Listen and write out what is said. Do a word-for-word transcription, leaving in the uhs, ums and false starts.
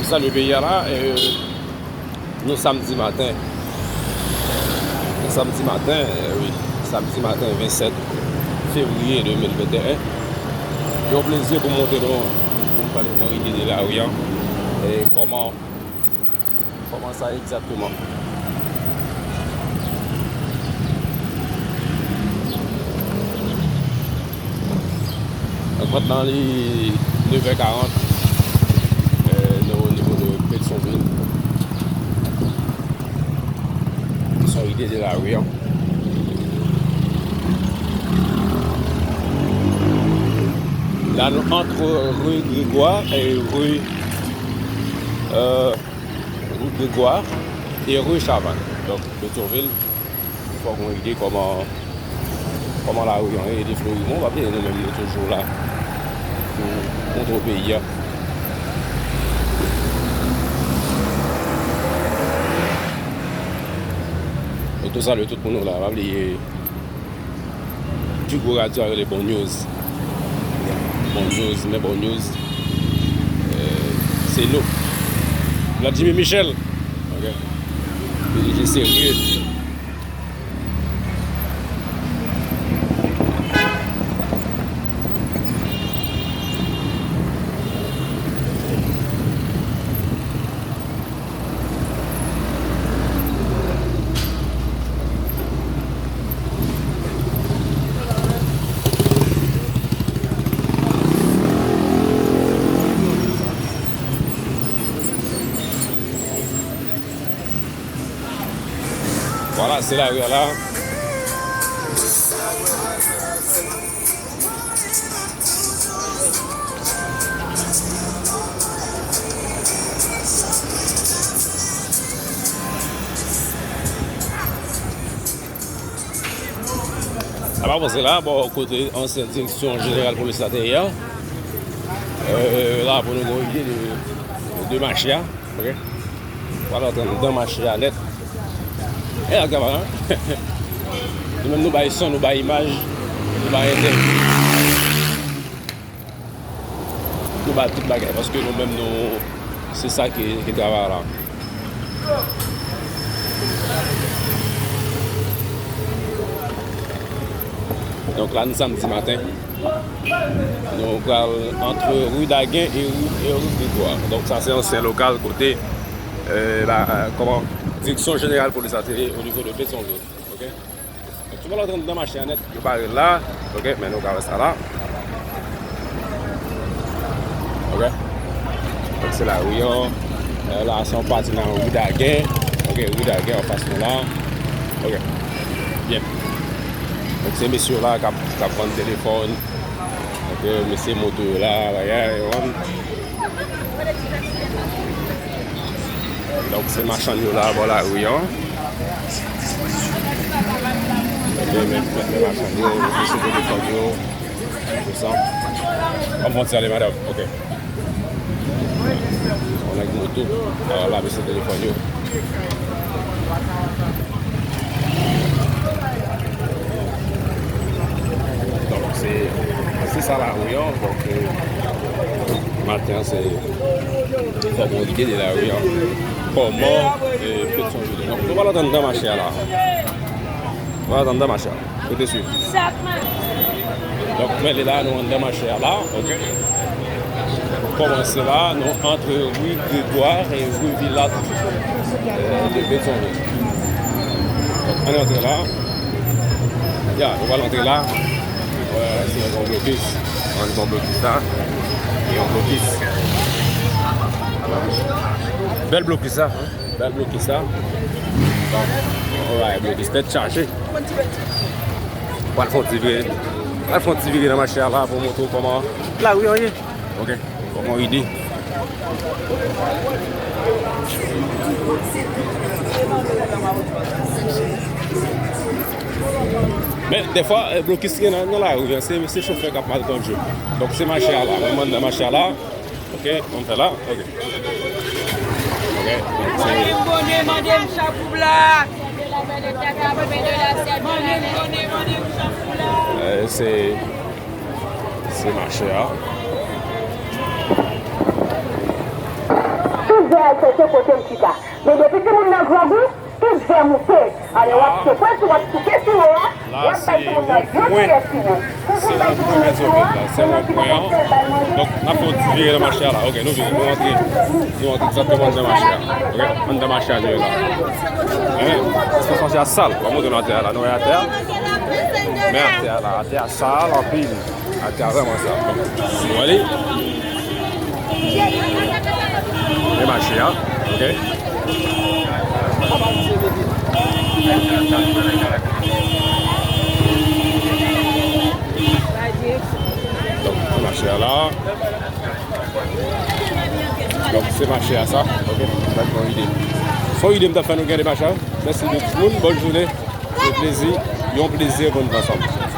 Salye peyi a la, e, nou samdi maten. Nou samdi maten, e, wi, samdi maten vennsèt fevriye de mil venteyen. Yon plezi pou m montre nou, pou m fè nou yon ide de lari a, e kòman, kòman sa egzakteman. Donk mentnan li nevè karant, e, nou o nivo de Petyonvil. Se yon ide de lari a. La nou antre ri Gregwa e ri, e, ri Gregwa e ri Chavann. Donk Petyonvil, fòk nou ide kòman, kòman lari an ye, e de Florimon, pa bliye nou menm nou toujou la pou kontwòl peyi a. Nou tou salye tout moun nou la, pa bliye pi gwo radyo a rele Bon News. Bon News, men Bon News, e, se nou. Vladimir Michel. Ok. P D G serye. Vwala, se lari a la. Sa pa pase la, bò kote ansyen direksyon jeneral polis la te ye a. E, la pou nou gen yon ide de, de mache a. Ok. Pral antre anndan mache a nèt. E, gade la. Nou menm nou bay son, nou bay imaj, nou bay entèvyou. Nou bay tout bagay, paske nou menm nou, se sa ki, ki travay la. Donk la, nou samdi maten. Nou pral antre ri Dagen e ri, e ri Gregwa. Donk sa se ansyen lokal kote, e, la, kòman, direksyon jeneral polis la te ye o nivo de Petyonvil. Ok? Donk, si w antre anndan mache a nèt, yo bare l la. Ok, men nou ka wè sa la. Ok. Donk, se lari an. E, la, se yon pati nan ri Dagen. Ok, ri Dagen anfas nou la. Ok. Byen. Donk, se mesye yo la k ap, k ap vann telefòn. Ok, mesye moto yo la, bagay, yo vann. Donk, se machann yo la, bò lari an. Ebyen, men, men, men machann yo, mesye telefòn yo, tout sa. Kòman w ti ale, madanm? Ok. On nèg moto, a, la, mesye telefòn yo. Donk, se, se sa lari an. Donk, e, maten an, se fòk nou ide de lari an. Kòman, e, Petyonvil ye. Donk, nou pral antre anndan mache a la. Nou pral antre anndan mache a. Rete swiv. Donk, men li la, nou anndan mache a la, ok. Kòmanse la, nou antre ri Gregwa e ri Vilat, e, de Petyonvil. Donk, ann antre la. Ya, nou pral antre la. Wè, se yon blokis. Ann pran blokis la. E yon blokis. Bèl blokis la. Bèl blokis la. Donk, alright, blokis tèt chaje. Pral fè yon ti vire. Pral fè yon ti vire nan mache a la pou montre w kòman lari an ye. Ok. Kòman ide. Men, dèfwa, e, blokis ki gen nan, nan lari an, se, se chofè k ap mal kondui. Donk, se mache a la. Mwen, mwen nan mache a la. Ok, nou fè la. Ok. Ok, donk se Mande m bone, mande m chapou bla. Mande m bone, mande m chapou bla. E, se, se mache a. Vè al chèche kote l chita. Men depi timoun nan grangou, tout vè moute. Alò, w ap sekwe, si w ap souke siwo a, w ap bay timoun nan yon kiyè siwo. Si w bay timoun nan siwo a, se yon ti pwen konsèy, bay manje. Donk, n ap fè yon ti vire nan mache a la. Ok, nou vire. Nou antre, nou antre egzakteman anndan mache a. Ok, anndan mache a nou ye la. Hein? Espas mache a sal. Ban m montre nou atè a la. Nou wè atè a? Men atè a la, atè a sal anpil. Atè a vrèman sal. Bon, nou ale. Men mache a, ok? Donk, se mache a la. Donk, se mache a sa. Ok, sa se yon ide. Se yon ide m t ap fè nou gade mache a. Mèsi tout moun, bòn jounen. Se plezi, yon plezi pou n ansanm.